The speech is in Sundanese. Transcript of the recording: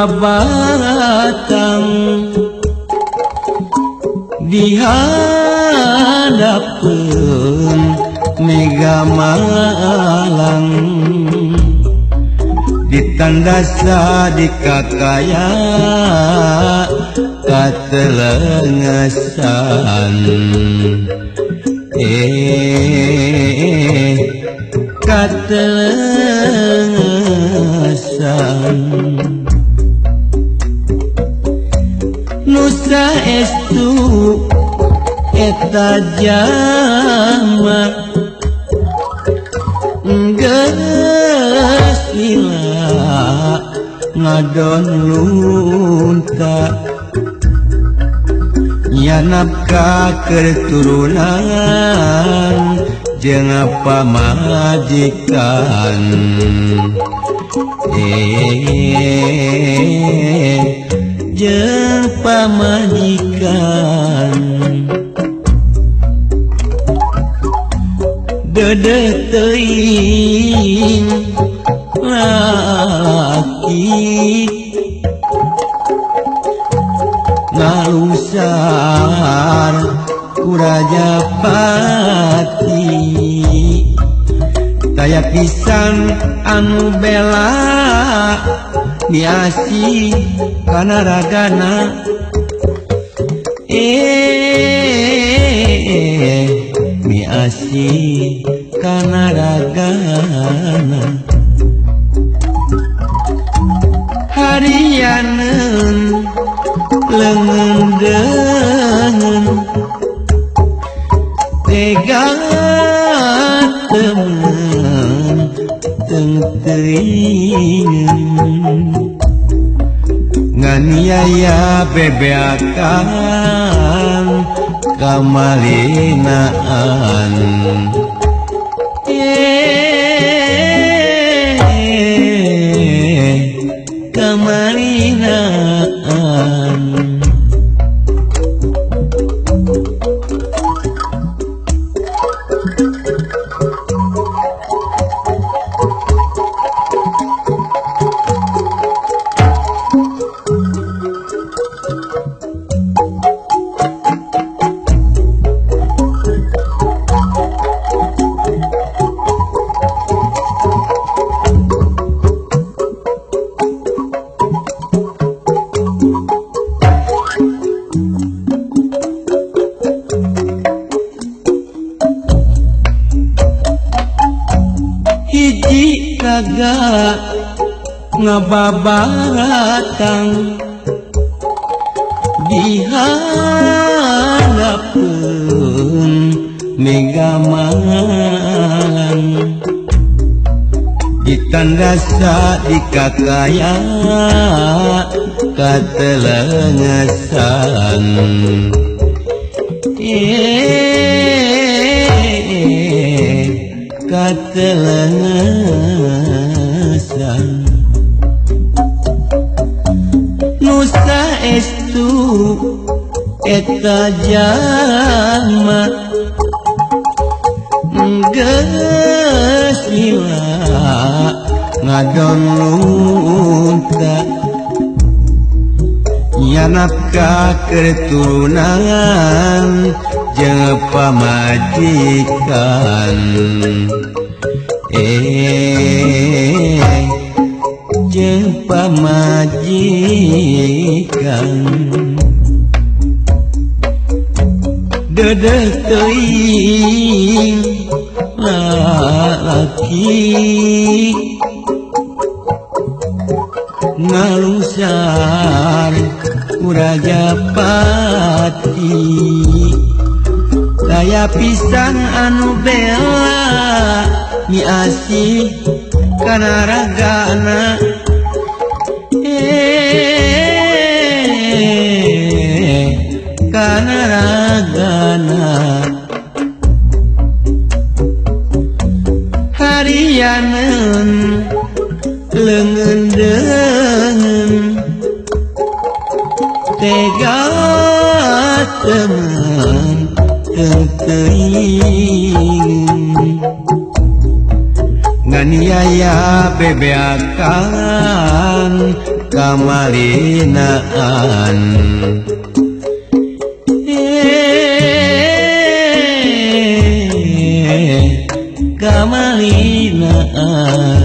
Dua batang dihadapeun Mega Malang, ditandasa di kakaya katelengesan, eh, katelengesan. Nu saestu eta jalma geus lila ngadon lunta, nyanapkah keturunan jeung pamajikan, eh, jeung pamajikan. Deudeuh teuing lalaki ngalungsar ku Rajapati, taya pisan anu bela miasih kana ragana, eh, miasih kana ragana. Harianeun leungeun deungeun tega temen teuing nganiaya bebeakan kamalinaan, eh, kamalinaan. Hiji raga ngababatang dihadapeun Mega Malang, ditandasa di kakaya katelengesan, eh, katelengesan. Nu saestu eta jalma geus lila ngadon lunta, nyanapkah keturunan jeung pamajikan, eh, jeung pamajikan. Deudeuh teuing lalaki ngalungsar ku Rajapati, taya pisan anu bela miasih kana ragana, eh, kana ragana. Harianeun leungeun deungeun tega temen teuing nganiaya bebeakan. kamalinaan. Kamalinaan.